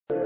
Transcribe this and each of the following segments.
Kum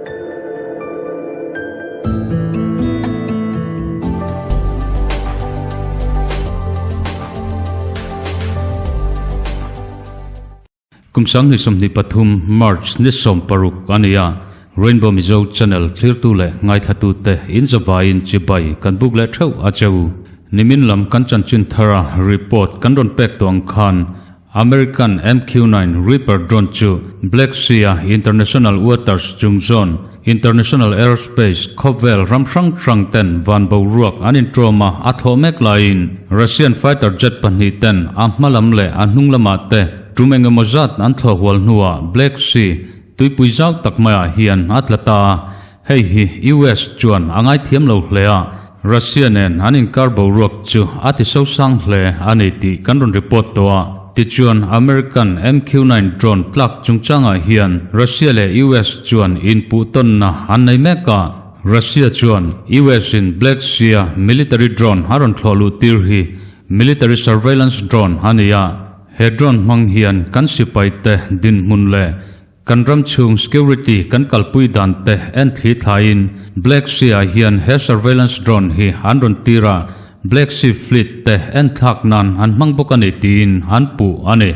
2023 March ni 16 a ni a, Rainbow Mizo Channel thlirtu leh ngaithlatute inzavaiin chibai kan buk leh theuh a cheu. Nimin lam kan chanchin thara report kan rawn pek tawh ang khan American MQ-9 Reaper drone chu Black Sea-a international waters chung zawn, international airspace, khawvel ram hrang hrang ten van boruak an inṭawm a, a thlawh mek laiin Russian fighter jet pahnih ten a hma lam leh a hnung lamah te tum eng emaw zat an thlawh hual hnuah Black Sea tuipui zau tak maiah hian a tla ta a. Hei hi US chuan a ngaithiam lo hle a, Russia nen an inkar boruak chu a ti sosang hle a ni tih kan rawn report tawh a. Tichuan, American MQ-9 drone tlak chungchangah hian Russia leh US chuan inpuhtawnna an nei mek a. Russia chuan US-in Black Sea-a military drone a rawn thlawh luh tir hi military surveillance drone a ni a, he drone hmang hian kan sipaite dinhmun leh Kan ram chhung security kan kalpui dan te en thli thlaiin Black Sea ah hian he surveillance drone hi an rawn tir a, Black Sea Fleet te en thlak nan an hmang bawk a ni tiin an puh a ni.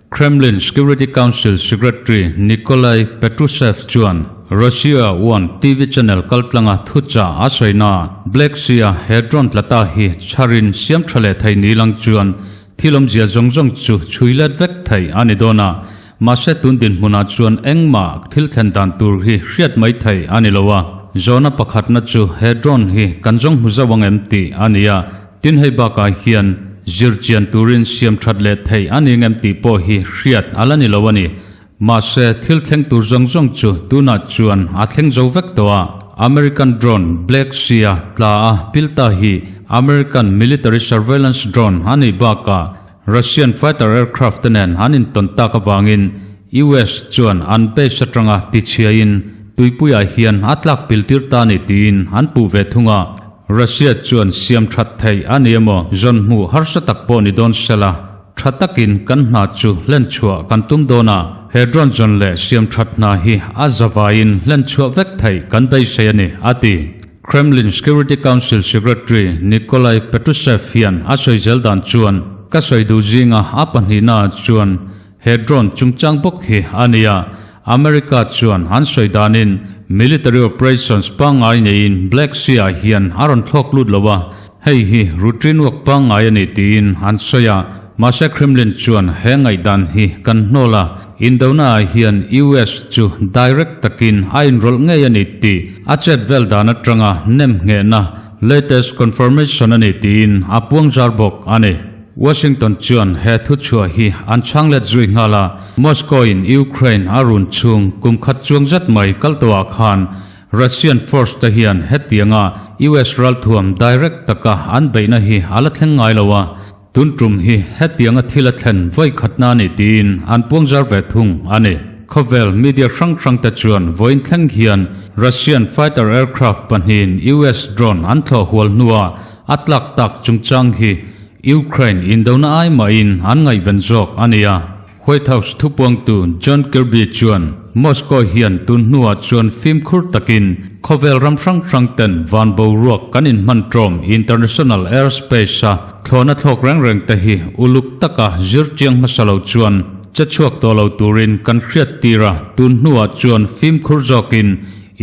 Kremlin Security Council Secretary Nikolai Patrushev chuan Russia One TV channel kaltlanga thuchah a sawi na ah Black Sea a he drone tla ta hi chharin siam tha leh thei ni lang chuan thil awmzia zawng zawng chu chhui let vek thei a ni dawn a, Mahse tun dinhmunah chuan engmah thil thlen dan tur hi hriat mai thei a ni lo a, zawhna pakhatna chu he drone hi kan zawng hmu zauh ang em tih a ni a, tin hei bakah hian zir chian turin siam that leh thei a ni ngem tih pawh hi hriat a la ni lo a ni. Mahse thil thleng tur zawng zawng chu tunah chuan a thleng zo vek tawh a, American drone Black Sea-a tla a pil ta hi American military surveillance drone a nih bakah Russian fighter aircraft te nen an intawn tak avangin US chuan an base atanga tichhiain tuipuiah hian a tlak pil tir ta ni tiin an puh ve thung a. Russia chuan siam that theih a ni emaw zawn hmuh harsa tak pawh ni dawn sela, tha takin kan hna chu hlen chhuah kan tum dawn a, he drone zawn leh siam that hna hi a zavaiin hlen chhuah vek theih kan beisei a ni, a ti. Kremlin Security Council Secretary Nikolai Patrushev hian a sawi zel dan chuan, Ka sawi duh zinga a pahnihna chuan he drone chungchang bawk hi a ni a, America chuan an sawi danin military operations pangngai neiin Black Sea-ah hian a rawn thlawk lut lo a, hei hi routine work pangngai a ni tiin an sawi a. Mahse Kremlin chuan he ngaihdan hi kan hnawl a, Indona ah hian US chu direct takin a inrawlh ngei a ni tih a chet vel dan atanga nem nghehna latest confirmation a ni tiin a puang zar bawk a ni. Washington chuan he thuchhuah hi an chhang let zui nghal a, Moscow in Ukraine a run chhung kum khat chuang zet mai kal tawhah khan Russian force te hian hetianga US ralthuam direct taka an beihna hi a la thleng ngai lo a, Tun tum hi hetianga thil a thlen vawi khatna a ni tiin an puangzar ve thung a ni. Khawvel media hrang hrang te chuan vawiin thleng hian Russian fighter aircraft pahnihin US drone an thlawh hual hnua a tlak tak chungchang hi Ukraine indona ai mahin an ngaihven zawk a ni a. White House thupuangtu John Kirby chuan Moscow hian tun hnuah chuan fimkhur takin khawvel ram hrang hrang ten van boruak kan inhman ṭawm international airspace-a thlawhna thlawk reng reng te hi uluk taka zir chiang hmasa lo chuan che chhuak tawh lo turin kan hriat tir a, tun hnuah chuan fimkhur zawkin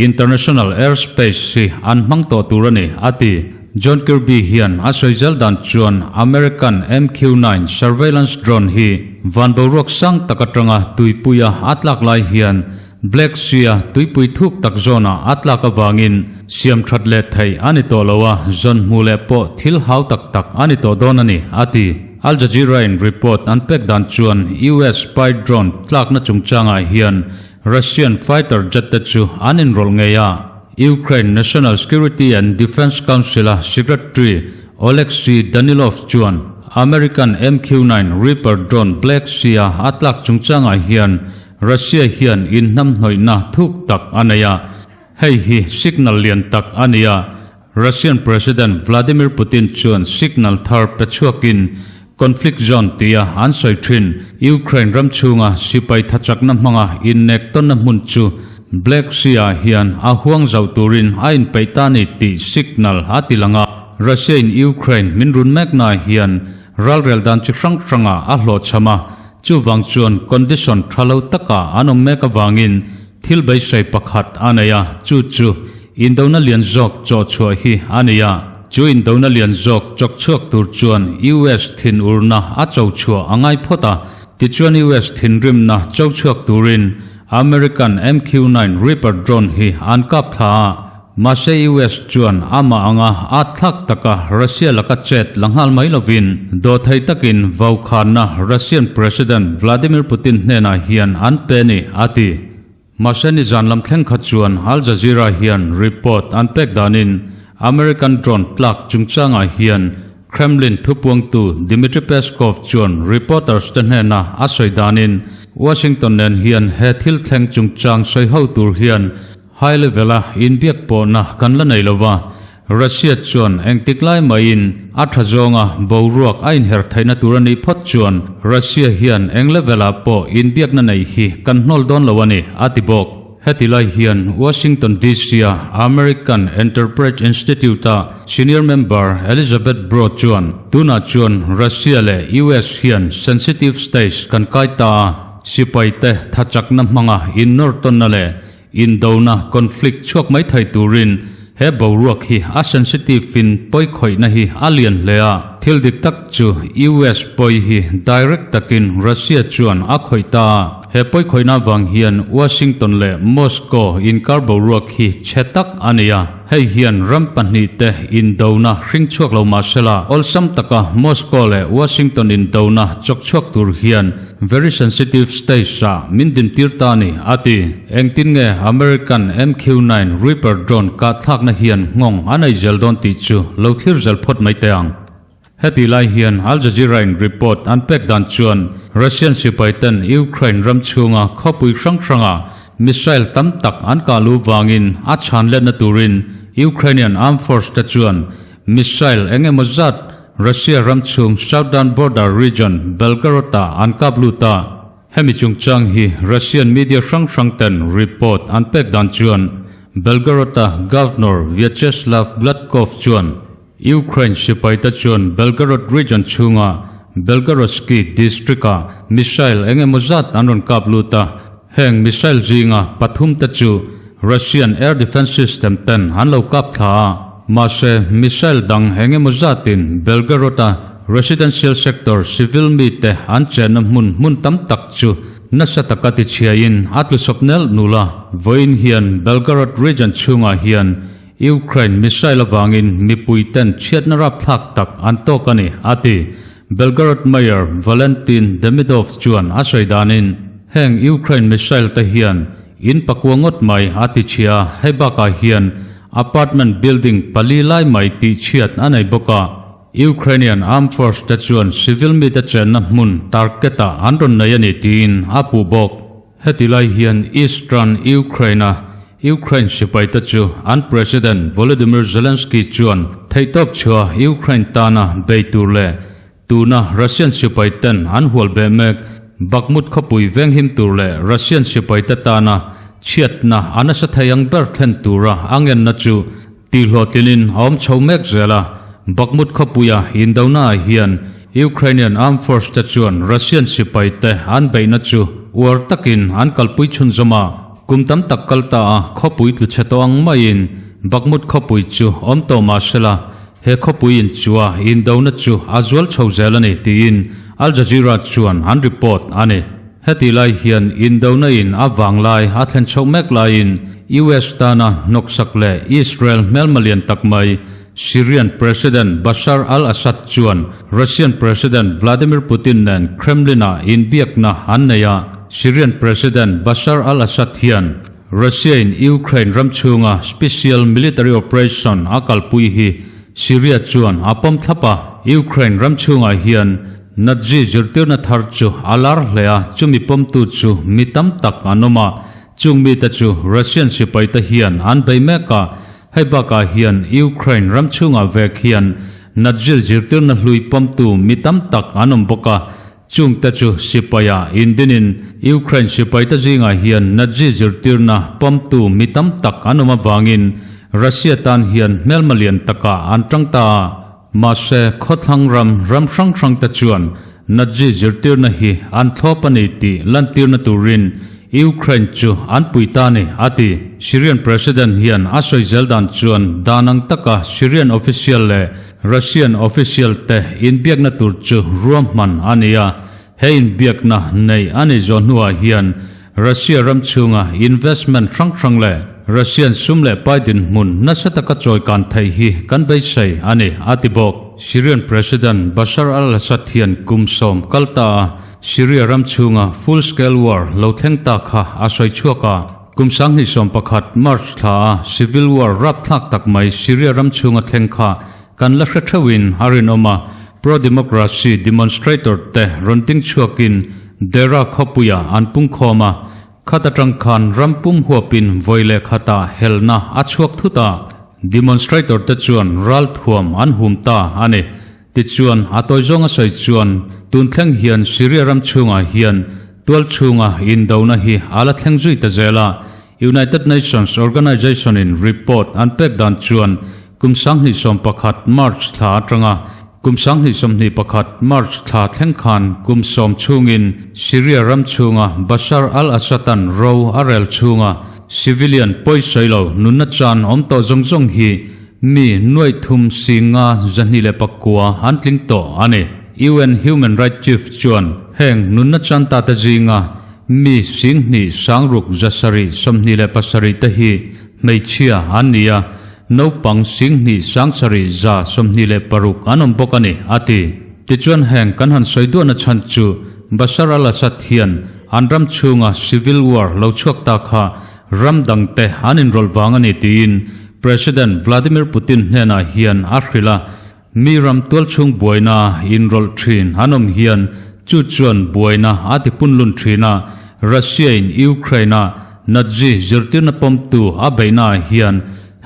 international airspace hi an hmang tawh tur a ni, a ti. John Kirby hian a sawi zel dan chuan American MQ-9 surveillance drone hi van boruak sang tak atanga tuipuia a tlak lai hian Black Sea-a tuipui thuk tak zawnah a tlak avangin siam that leh theih a ni tawh lo a, zawn hmuh leh pawh thil hau tak tak a ni tawh dawn a ni, a ti. Al Jazeera-in report an pek dan chuan US spy drone tlakna chungchangah hian Russian fighter jet te chu an inrawlh ngei a. Ukraine National Security and Defence Council-a Secretary Oleksiy Danilov chuan American MQ-9 Reaper drone Black Sea-a a tlak chungchangah hian Russia hian inhnamhnawihna thuk tak a nei a, hei hi signal lian tak a ni a. Russian President Vladimir Putin chuan signal thar pe chhuakin conflict zone tia an sawi thin Ukraine ram chhunga sipai thachakna hmanga innek tawnna hmun chu. Black Sea-ah hian a huang zauh turin a inpeih ta ni tih signal a ti lang a. Russia-in Ukraine min run meknaah hian ralrel dan chi hrang hrangah a hlawhchham a, chuvang chuan condition tha lo takah an awm mek avangin thil beisei pakhat a nei a, chu chu indona lian zawk chawhchhuah hi a ni a. Chu indona lian zawk chawkchhuak tur chuan US thinurna a cho chhuah a ngai phawt a, tichuan US thinrimna cho chhuak turin American MQ-9 Reaper drone hi an kap thla a, mahse US chuan amah anga a thlak taka Russia laka chet la nghal mai lovin dawhthei takin vaukhanna Russian President Vladimir Putin hnenah hian an pe ni, a ti. Mahse nizan lam thleng khat chuan Al Jazeera hian report an pek danin American drone tlak chungchangah hian Kremlin thupuangtu Dmitry Peskov chuan reporters te hnena a sawi danin Washington nen hian he thil thleng chungchang sawi ho tur hian high level-a inbiak pawhna kan la nei lo va, Russia chuan engtik lai maiin a tha zawnga boruak a inher theihna tur a nih phawt chuan Russia hian eng level-ah pawh inbiakna nei hi kan hnawl dawn lo a ni, a ti bawk. Heti lai hian Washington DC-a American Enterprise Institute-a senior member Elizabeth Broad chuan tunah chuan Russia leh US hian sensitive stage kan kai ta a, sipaite thachakna hmanga innawr tawnna leh Indona, conflict, chhuak mai thei turin he boruak hi a sensitive in pawi khawihna hi a lian hle a. Thil dik tak chu US pawi hi direct takin Russia chuan a khawih ta a. He pawi khawihna vang hian Washington leh Moscow inkar boruak hi chhe tak a ni a. Hei hian ram pahnihte indona hring chhuak lo mah sela, awlsam taka Moscow leh Washington indona chawk chhuak tur hian very sensitive stage-ah min dintir ta a ni, a ti. Engtin nge American MQ-9 Reaper drone kah thlakna hian nghawng a nei zel dawn tih chu lo thlir zel phawt mai teh ang. Heti lai hian Al Jazeera-in report an pek dan chuan Russian sipaiten Ukraine ram chhunga khawpui hrang hranga missile tam tak an kah luh vangin a chhan letna turin Ukrainian Armed Force te chuan missile eng emaw zat Russia ram chhung southern border region Belgorod-ah an kap lut a. Hemi chungchang hi Russian media hrang hrang ten report an pek dan chuan Belgorod-a Governor Vyacheslav Gladkov chuan Ukraine sipaite chuan Belgorod region chhunga Belgorodsky district-ah missile eng emaw zat an rawn kap lut a, heng missile zinga pathumte chu Russian air defence system ten an lo kap thla a, mahse missile dang eng emaw zatin Belgorod-a residential sector civil mite an chenna hmun hmun tam tak chu nasa taka tichhiain a tlusawp nelh nul a. Vawiin hian Belgorod region chhungah hian Ukraine missile avangin mipui ten chhiatna rapthlak tak an tawk a ni, a ti. Belgorod Mayor Valentin Demidov chuan a sawi danin, heng Ukraine missile te hian in pakua ngawt mai a ti chhia a, hei bakah hian apartment building pali lai mai tih chhiat a nei bawk a. Ukrainian Armed Force te chuan civil mite chenna hmun target-ah an rawn nei a ni tiin a puh bawk. Heti lai hian Eastern Ukraine-a Ukraine sipaite chu an President Volodymyr Zelensky chuan theihtawp chhuah Ukraine tana bei tur leh tuna Russian sipaiten an hual beh mek Bakhmut khawpui venghim tur leh Russian sipaite tana chhiatna a nasa thei ang ber thlen tura a ngenna chu Tihhlawhtlinin a awm chho mek zel a, Bakhmut khawpuia indonaah hian Ukrainian Armed Force te chuan Russian sipai te an beihna chu uar takin an kalpui chhunzawm a, kum tam tak kal ta a khawpui tlu chhe tawh ang maiin Bakhmut khawpui chu awm tawh mah sela he khawpui inchua indona chu a zual chho zel a ni tiin Al Jazeera chuan an report a ni. Heti lai hian indona in a vanglai a thlen chhoh mek laiin US tana hnawksak leh Israel hmelma lian tak mai Syrian President Bashar al-Assad chuan Russian President Vladimir Putin nen Kremlin-ah inbiakna an nei a. Syrian President Bashar al-Assad hian Russia-in Ukraine ram chhunga special military operation a kalpui hi Syria chuan a pawm thlap a. Ukraine ram chhungah hian Nazi zirtirna thar chu a lar hle a, chumi pawmtu chu mi tam tak an awm a, chung mite chu Russian sipaite hian an bei mek a, hei bakah hian Ukraine ram chhungah vek hian Nazi zirtirna hlui pawmtu mi tam tak an awm bawk a. Chungte chu sipaia indinin Ukraine sipaite zingah hian Nazi zirtirna pawmtu mi tam tak an awm avangin Russia tan hian hmelma lian takah an tang ta a. Mahse, khawthlang ram ram hrang hrangte chuan Nazi zirtirna hi an thlawp a ni tih lantirna turin Ukraine chu an pui ta a ni, a ti. Syrian President hian a sawi zel dan chuan dan ang taka Syrian official leh Russian official te inbiakna tur chu ruahman a ni a, he inbiakna neih a ni zawh hnuah hian Russia ram chhunga investment hrang hrang leh Russian sum leh pai dinhmun nasa taka chawikan theih hi kan beisei a ni, a ti bawk. Syrian President Bashar al-Assad hian kum sawm kal ta a Syria ram chhunga full scale war lo thleng ta kha a sawi chhuak a. Kum 2011 March thla a civil war rapthlak tak mai Syria ram chhunga thleng kha kan la hre theuhin a rinawm a, pro-democracy demonstrator te rawn ding chhuakin Dera khawpuia an pungkhawm a, khat atang khan ram pum huapin vawi leh khatah helna a chhuak thut a, demonstrator te chuan ral thuam an hum ta a ni. Tichuan, a tawi zawnga sawi chuan tun thleng hian Syria ram chhungah hian tual chhunga indona hi a la thleng zui ta zel a. United Nations Organization in report an pek dan chuan kum 2011 March thla atanga kum 2021 March thla thleng khan kum sawm chhungin Syria ram chhunga Bashar al-Assad-a'n ro a rel chhunga civilian pawisawi lo nunna chan awm tawh zawng zawng hi Mi nuaih thum singa 209 an tling tawh a ni. UN Human Rights Chief chuan heng nunna chanta te zinga mi 26 727 te hi hmeichhia an ni a, naupang 2 7,126 an awm bawk a ni, a ti. Tichuan heng kan han sawi duahna chhan chu Bashar al-Assad hian an ram chhunga civil war lo chhuak ta kha Ram dangte an inrawlh vang a ni tiin President Vladimir Putin hnenah hian a hrilh a, mi ram tualchhung buaina inrawlh thin an awm hian chu chuan buaina a ti punlun thin a, Russia-in Ukraine-a Nazi zirtirna pawmtu a beihnaah hian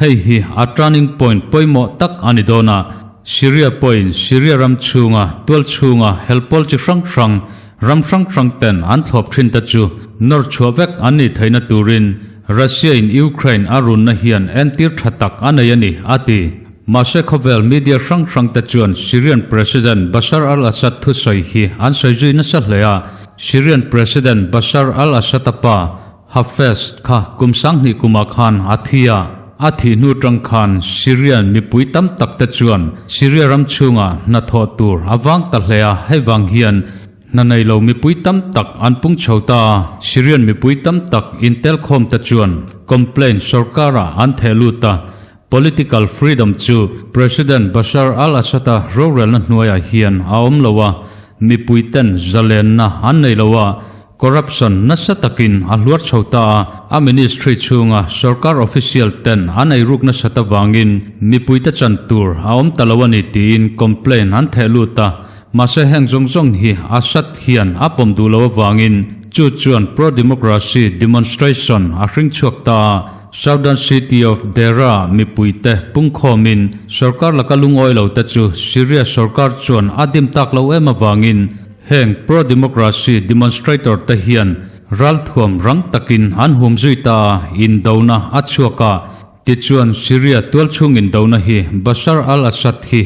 hei hi a turning point pawimawh tak a ni dawn a, Syria pawhin Syria ram chhunga tualchhunga helpawl chi hrang hrang Ram hrang hrang ten an thlawp thin te chu nawr chhuah vek an nih theihna turin Russia in Ukraine a runna hian entir tha tak a nei a ni, a ti. Mahse khawvel media hrang hrang te chuan Syrian President Bashar al-Assad thusawi hi an sawi zui nasa hle a, Syrian President Bashar al-Assad-a pa Hafez kha kum 2000 kumah khan a thi a, a thih hnu tang khan Syrian mipui tam tak te chuan Syria ram chhungah hnathawh tur a vang ta hle a, hei vang hian hna nei lo mipui tam tak an pung chho ta a, Syrian mipui tam tak intelkhawm te chuan complaint sorkarah an theh lut a, political freedom chu President Bashar al-Assad-a rorelna hnuaiah hian a awm lo a, mipui ten zalenna an nei lo a, Corruption nasa takin a hluar chho ta a, a ministry chhunga sorkar official ten an eiruk nasat avangin mipuite chan tur a awm ta lo a ni tiin complaint an theh lut a, mahse heng zawng zawng hi Assad hian a pawm duh lo avangin chu chuan pro-democracy demonstration a hring chhuak ta a, Southern city of Deraa mipuite pungkhawmin sorkar laka lungawi lo te chu Syria sorkar chuan a dim tak lo em avangin Heng pro-democracy demonstrator te hian ralthuam rang takin an hum zui ta a, indona a chhuak a, tichuan Syria tualchhung indona hi Bashar al-Assad hi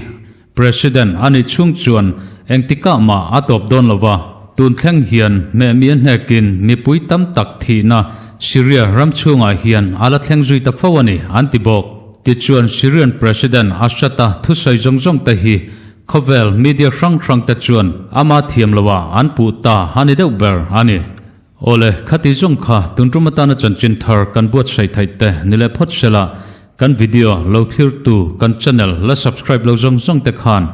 President a nih chhung chuan engtikah mah a tawp dawn lo va, tun thleng hian hmehmi a hnekin mipui tam tak thihna Syria ram chhungah hian a la thleng zui ta fo a ni, an ti bawk. Tichuan Syrian President Assad-a thusawi zawng zawng te hi Khawvel media hrang hrang te chuan ama thiam lo ah an puh ta a ni deuh ber a ni. Awle, khati zawng kha tun tum atana chanchin thar kan buatsaih theih te ni leh phawt sela, kan video lo thlir tu kan channel la subscribe lo zawng zawng te khan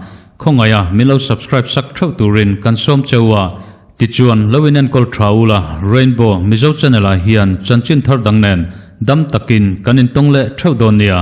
khawngaih a min lo subscribe sak theuh turin kan sawm cheu a, tichuan lo in enkawl tha ula Rainbow Mizo channel ah hian chanchin thar dang nen dam takin kan intawng leh theuh dawn nia.